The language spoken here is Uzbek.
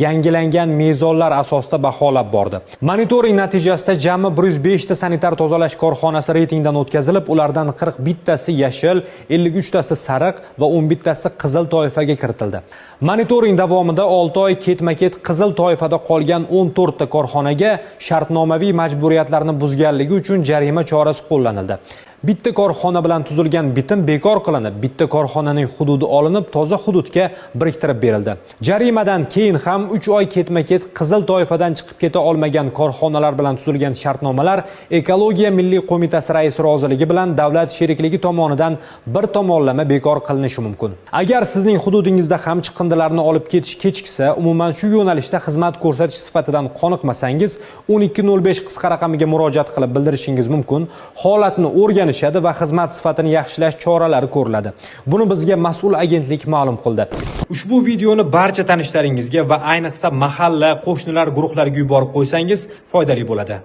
Yangilangan mezonlar asosida baholab bordi. Monitoring natijasida jami 105 ta sanitar tozalash korxonasi reytingdan o'tkazilib, ulardan 41 tasi yashil, 53 tasi sariq va 11 tasi qizil toifaga kiritildi. Monitoring davomida 6 oy ketma-ket qizil toifada qolgan 14 ta korxonaga shartnomaviy majburiyatlarni buzganligi uchun jarima chorasi qo'llanildi. Bitta korxona bilan tuzilgan bitim bekor qilinib, bitta korxonaning hududi olinib, toza hududga biriktirib berildi. Jarimadan keyin ham 3 oy ketma-ket qizil toifadan chiqib keta olmagan korxonalar bilan tuzilgan shartnomalar Ekologiya milliy qo'mitasi raisi roziligi bilan davlat sherikligi tomonidan bir tomonlama bekor qilinishi mumkin. Agar sizning hududingizda ham chiqindilarni olib ketish kechiksa, umuman shu yo'nalishda xizmat ko'rsatish sifatidan qoniqmasangiz, 1205 qisqa raqamiga murojaat qilib bildirishingiz mumkin. Holatni o'rganishadi va xizmat sifatini yaxshilash choralari ko'riladi. Buni bizga mas'ul agentlik ma'lum qildi. Ushbu videoni barcha tanishlaringizga va ayniqsa mahalla, qo'shnilar guruhlariga yuborib qo'ysangiz foydali bo'ladi.